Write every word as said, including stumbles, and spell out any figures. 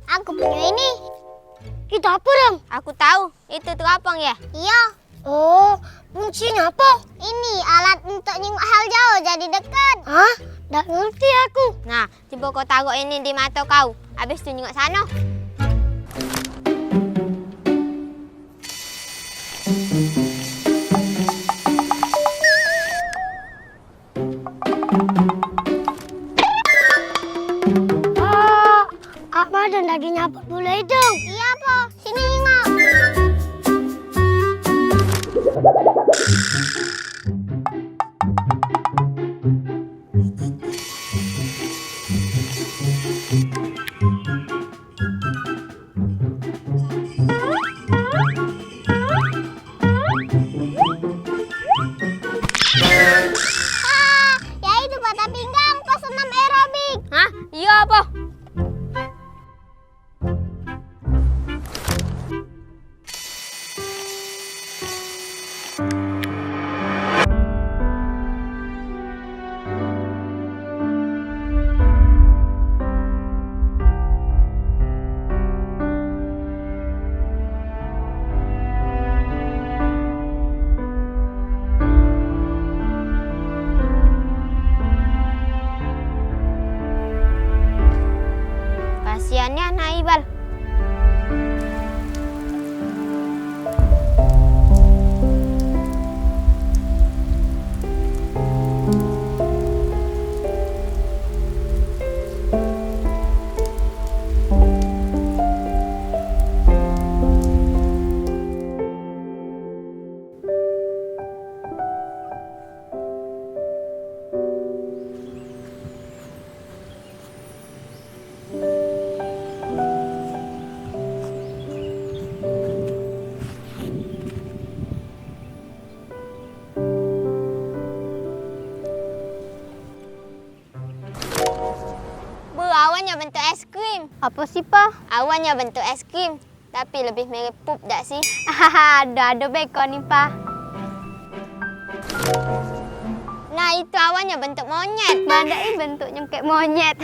Aku punyo ini. Itu apo, Dong? Aku tau, itu teropong ye. Iyo. Oh, kuncinyo apo? Ini alat untuk nyingok hal jauh jadi deket. Hah? Dak ngerti aku. Nah, cubo kau tarok ini di mato kau, abis tu nyingok sano. Ah, Ak Madan lagi nyabut bule idung. Iyo, Po. Sini, nyingok. Ah, Yai tu patah pinggang pas senam aerobik. Hah? Iyo apo? Kasian nian anak Ibal. Bu, awannyo bentuk es krim. Apo sih, Pa? Awannyo bentuk es krim, tapi lebih mirip pup dak sih? Hahaha, ado-ado be kau ni, Pa. Nah, itu awannyo bentuk monyet. Madai bentuknyo kek monyet.